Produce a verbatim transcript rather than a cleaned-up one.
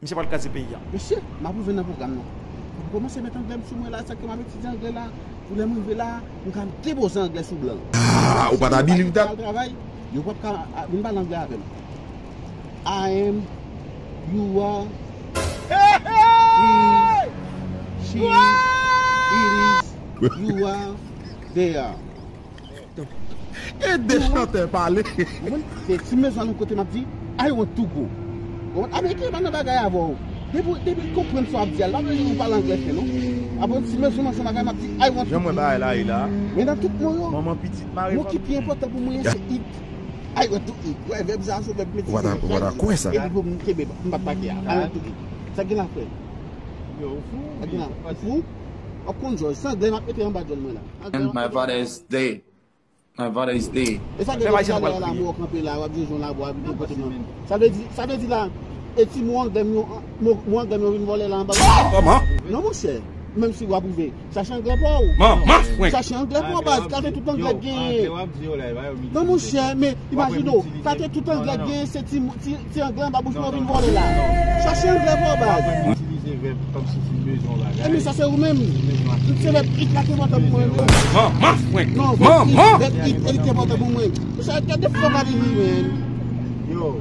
Misye pral kraze peyi a. Mesye, m ap rive nan pwogram nan. M kòmanse met anglè m sou mwen la, sa ke m ap etidye anglè la. Pou lè m rive la, m ka depoze anglè sou blan. Ah, ou pa ta believe that? Travay, yo p ap ka vin pale anglè avè m. I am, you are, he, she, it is, you are, they are. E de chantè pale. Konprann? Se ti m bezwen al yon kote m ap di, I want to go. Konprann? Ameriken pa nan bagay avè w. Depi, depi l konprann sa w ap di a, l pa bezwen ou pale anglè fè non. Apre ti m bezwen manje yon bagay m ap di, I want to go. Jan mwen bagay la ye la. Men nan tout mo yo, mo ki pi enpòtan pou mwen se it. I want to eat. Wè vèb sa se vèb mediterennen. Ou pa ta kwè sa. Epi pou m kenbe m pa t pake a. I want to eat. Sa gen la frè? Sa gen la. Ou fou? W ap konn jòj. Se anglè m ap mete anba djòl mwen la. And my father is dead. My father is dead. E sa ke w ap pale a la, mwen w kanpe la, w ap jwe jan w la, w ap vin kote mwen. Sa vle di, sa vle di la, e ti mo anglè m yo, mo, mo anglè m yo vin vòlè la anba. Kòman? Non, monchè. Menm si w ap rive. Chache anglè pa w. Manman frenk. Chache anglè pa w, baz. Gade tout anglè k genyen. Non, monchè, men imajine w. Gade tout anglè k genyen, se ti, ti, ti anglè anba bouch mwen w vin vòlè la. Chache anglè pa w, baz. Ebyen sa se ou menm. Se vèb it la ki enpòtan pou mwen. Manman frenk. Non, vèb it, vèb it e li ki enpòtan pou mwen. Monchè, gade fòk a vini, men. Yo.